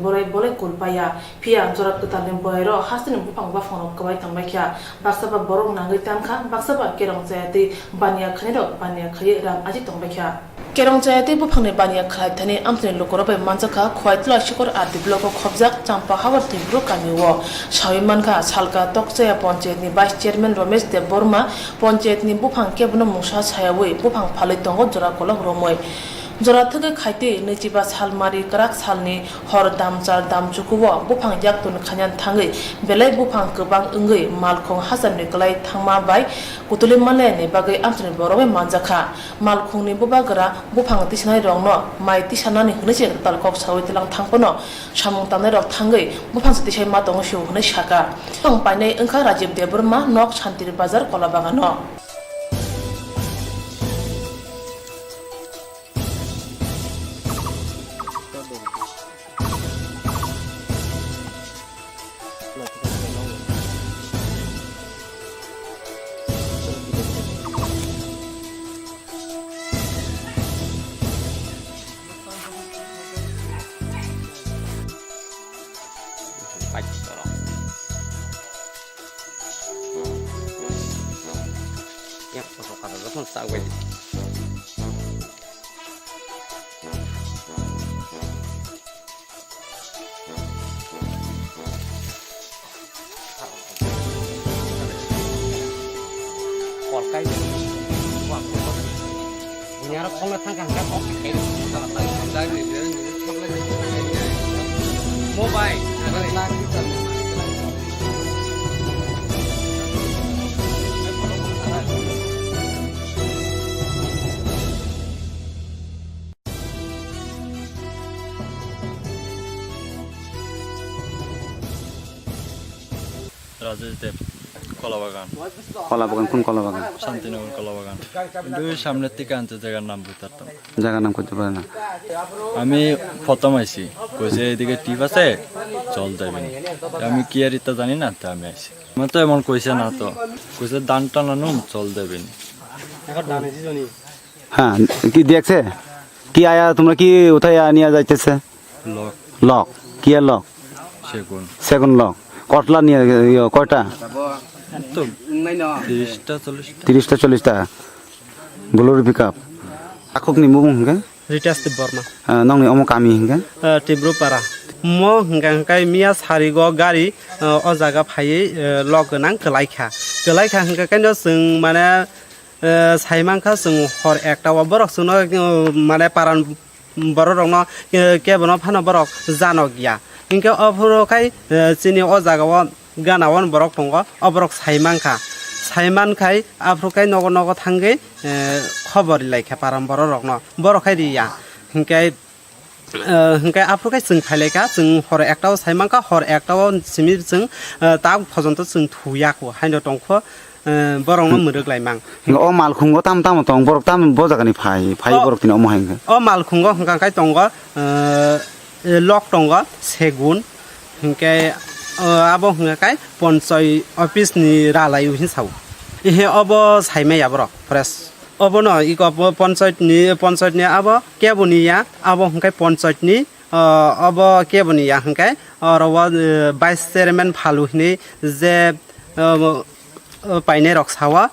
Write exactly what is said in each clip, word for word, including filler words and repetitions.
Borai bolai kul paiya, phiya jora kwtalni borairok hasteni buphang baphangrok kwbai tongbaikha. Baksa ba borok nangwi tankha, baksa ba kerong chaya tei baniya khainirok baniya khaiwi rang aji tongbaikha. Kerong chaya tei buphangni baniya khlai thani amchaini lukurok bai manjakha, Khowai Tula Sikor R D block o khobjak Champa Hawar Tibro kamio. Sawi mankha, salka Tokchaya Panchayatni Vice Chairman Romesh Debbarma panchayatni buphang kebono mungsa sayawi buphang phalwi tongo jora kolok romwi. Jora thwgwi khaitwi nwichiba salmari kwrak salni hor damchar damchukuo buphang yaktun khaina thangwi belai buphang kwbang wngwi malkhung hacharni kwlai thangma bai kutuli manlaini bagwi amchaini borok bai manjakha. Malkhungni bubagra buphang tisanai rokno mai tisanani hwnwi se tal kok sawi tlang thangphano samung tangnai rok thangwi buphang se tisai ma tongo sio hwnwi saka. Buphang painai wngkha Rajib Debbarma nok Santir Bazar Kolabagano. Yang kotor kotor jokhon chak bai di. Kolkai. Bunyara kolna thangka hangka kok. Mobile. Rajesh Deb, Kolabagan. Kolabagan, কোন কলাবাগান? শান্তিনগর কলাবাগান। দুই সামনের দিকে আনতে জায়গার নাম বলতে পারতাম। জায়গার নাম করতে পারে না। আমি প্রথম আইছি, কইছে এদিকে টিপ আছে, জল দেবেন। আমি কি আর ইতা জানি না, তো আমি আইছি। আমার তো এমন কইছে না তো, কইছে ধান টানানো জল দেবেন। হ্যাঁ, কি দেখছে? কি আয়া তোমরা কি উঠাইয়া নিয়ে যাইতেছে? লক। লক। কি আর লক? সেগুন। সেগুন লক। কটলা নিয়ে, ইয়ে, কয়টা? তো তিরিশটা, চল্লিশটা। তিরিশটা, চল্লিশটা। Bolero pickup. Takhukni bumung hingke? Ritas Debbarma. Ah, nongni omo kami hingke? Ah, Tibrupara. Mo hingka hingkai miya sarigo gari, ah, o jaga phaiwi, ah, lok gwnang kwlaikha. Kwlaikha hingka kaino chwng mane, ah, saimankha chwng hor ekta o borok chwngno, ah, mane paran borok rokno, ah, kebono phano borok janokya. Hingke ophuru khai, ah, chini o jaga o gana o borok tongo, o borok sai mankha. Sai mankhai aphuru khai nogo nogo thangwi, eh, khobor rilai kha param borok rokno. Borok khai riya. Hinkhe, eh, hinkhe aphuru khai chwng phailaikha, chwng hor ekta o sai mankha, hor ekta o simi chwng, eh, tak phojonto chwng thuyaku, haino tongkho, eh, borokno mwrwk lai mang. O malkhungo tamo tamo tong, borok tamo bo jagani phai, phai o borok tini omo hai hinkhe. O malkhungo hwnkha khai tongo, eh, eh, lok tongo, segun, hinkhe, eh, abo hwnkha khai ponchoi office ni ralai o hin sao. Ehe obo saimaya borok forest. Obono iko po-, ponchoi ni, ponchoi ni abo kebo ni ya, abo hwnkhe ponchoi ni, eh, obo kebo ni ya hwnkhe oro o, eh, vice chairman phalu hinui je, eh, eh, painai rok sao,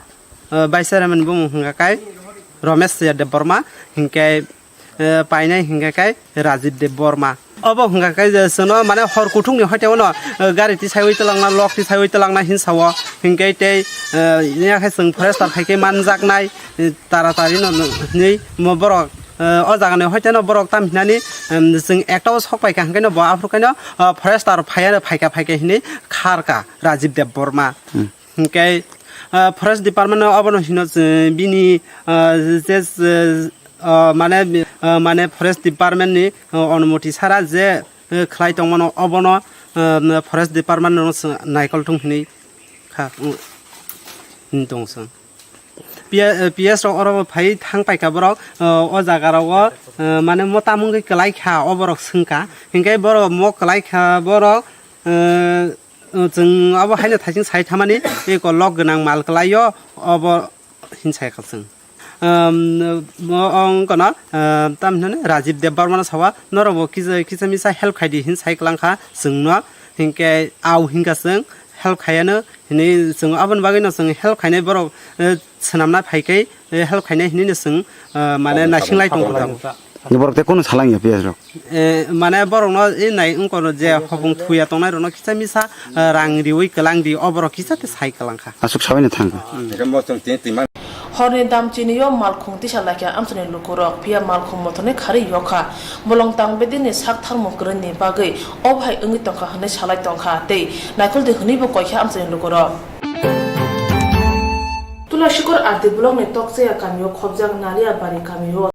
eh, vice chairman bumung hwnkha khai Romesh Debbarma hinkhe, eh, painai hingka khe Rajib Debbarma. Obo hingka khe je chwngno mane hor kuthukni hoite uno, eh, gari tisaiwi twlangna, lok tisaiwi twlangna hinsa o. Hinkhe tei, eh, ya khe chwng forester hai khe manjaknai, eh, taratari no hinwi mo borok, eh, o jagani hoite no borok tam hinani, em, chwng ekta o sok paikha hingkhe no bo aphuru khe no, eh, forester phaiya, phaikha phaikha hinwi kharka Rajib Debbarma. Hmm. Hinkhe, ah, forest department no obono hino, eh, bini, ah, je, je, ah, mane, ah, mane forest department ni, ah, onumoti sara je, eh, khlai tongmano obono, ah, forest department no naikol thung hinwi kha, mm, hinwi tong chwng. P S, eh, P S rok oro phai thang paikha borok, ah, o jaga rogo, ah, mane mo tamungwi kwlai kha o borok swngkha. Hinkhe borok mo kwlai kha borok, eh, Chwng abo haino thaising sai thamani eko lok gwnang mal kwlaio, obo hin sai kha chwng. Um, mo-, ong kono, uh, tam hinane Rajiv Debbarma no sawa, norok bo kisa, kisa misa help khai di hin sai klang kha chwng no, hinkhe au hinka chwng help khayano hinwi chwng aboni bagwi no chwng help khainai borok, uh, swnamna phai khe, uh, help khainai hinwi no chwng, uh, mane naising lai tong kha tabuk. Ni borok te kunu salang ya piyas rok. Eh, mane borok no e nai ungkor je hopung thuya tongnai rok no kisa misa, uh, rang riwi kwlang di, o borok kisa te sai kwlang kha. Aswk sawi no thang kha. Horni dam chini o malkhung tisa laikha amchaini lukurok, phiya malkhung mothorni kharwi yokha. Bolong tang bedini sak tharmung kwrwini bagwi o bahai wngwi tongkha hwnwi salai tongkha tei naikoldi hwnwibo koikha amchaini lukurok. Tulasikor R D blockni Tokchaya kamio khobjak Naliabari kamio